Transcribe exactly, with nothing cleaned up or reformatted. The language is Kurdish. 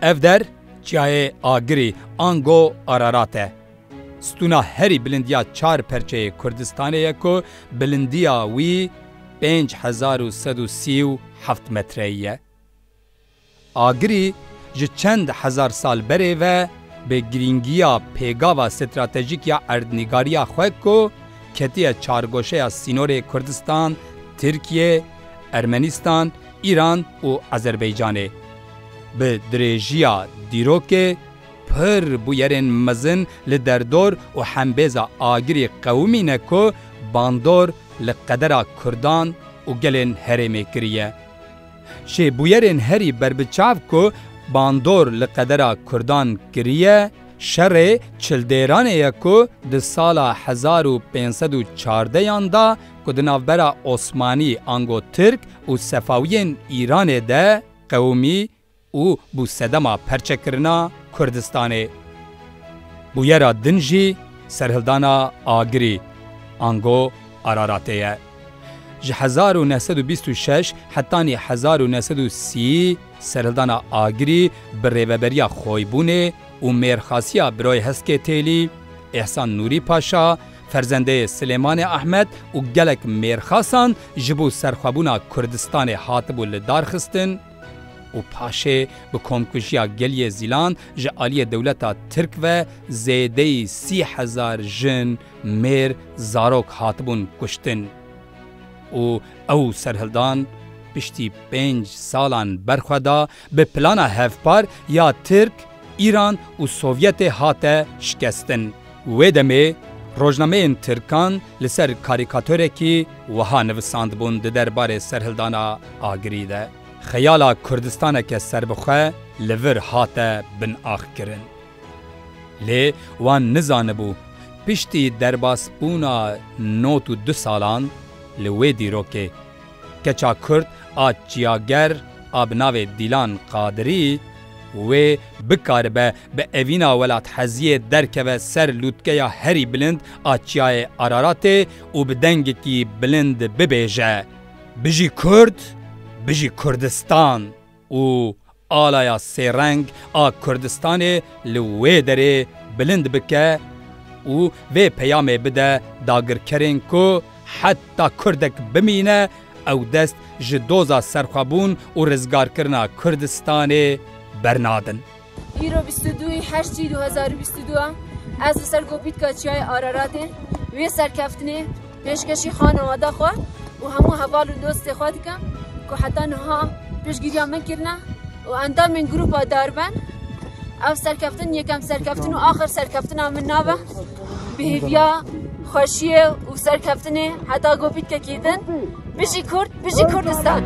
Ev der çiyayê Agirî ango Ararat e. Stûna herî bilindiya çar perçeyê Kurdistanê ye ku bilindiya wî pênc hezar û sed û sî û heft metreyî ye. Agirî ji çend hezar sal berê ve bi girîngiya pêgava stratejîk ya erdnîgariya xwe ku ketiye çargoşeya sînorê Kurdistan, Tirkiye, Ermenîstan, Îran û Azerbaycanê. Bi dirêjiya dîrokê pir bûyerên mezin li derdor û hembêza Agirî qewimîne ku bandor li qedera Kurdan û gelên herêmê kiriye. Ji bûyerên herî berbiçav ku bandor li qedera Kurdan kiriye, şerê Çildêranê ye ku di sala hezar û pênc sed û çardeyan de ku di navbera Osmanî ango Tirk û Sefawiyên Îranê de qewimî û bû sedema perçekirina Kurdistanê. Bûyera din jî serhildana Agirî, ango Araratê ye. Ji hezar û neh sed û bîst û şeş hetanî hezar û neh sed û sî serhildana Agirî bi rêveberiya Xoybûnê û mêrxasiya Biroyê Heskê Têlî, Îhsan Nûrî Paşa, ferzendeyê Silêmanê Ehmed û gelek mêrxasan ji bo serxwebûna Kurdistanê hatibû li dar xistin û paşê bi komkujiya geliyê Zîlan ji aliyê dewleta Tirk ve zêdeyî sî hezar jin, mêr, zarok hatibûn kuştin. Û ew serhildan piştî pênc salan berxwe da bi plana hevpar ya Tirk, Îran û Sovyetê hate şikestin. Wê demê rojnameyên Tirkan li ser karîkatorekî wiha nivisandibûn di derbarê serhildana Agirî de: Xeyala Kurdistaneke serbixwe li vir hate binaxkirin. Lê wan nizanibû, piştî derbasbûna nod û du salan li wê dîrokê, keça Kurd a çiyager a bi navê Dîlan Qadirî wê bikaribe bi evîna welatheziyê derkeve ser lûtkeya herî bilind a çiyayê Araratê û bi dengekî bilind bibêje: Bijî Kurd, bijî Kurdistan! Û alaya sêreng a Kurdistanê li wê derê bilind bike û vê peyamê bide dagirkerên ku heta Kurdek bimîne, ew dest ji doza serxwebûn û rizgarkirina Kurdistanê bernadin. Îro bîst û duyê heştê du hezar û bîst û du, ez li ser gopîtka çiyayê Araratê, wê serkeftinê pêşkêşî xanewada xwe û hemû heval û dostê xwe dikim ku heta niha piştgiriya min kirine û endamên grûpa Darben. Ev serkeftin yekem serkeftin û axir serkeftina min nabe. Bi hêviya xweşiyê û serkeftinê heta gopîtkekî din. Bijî Kurd, bijî Kurdistan!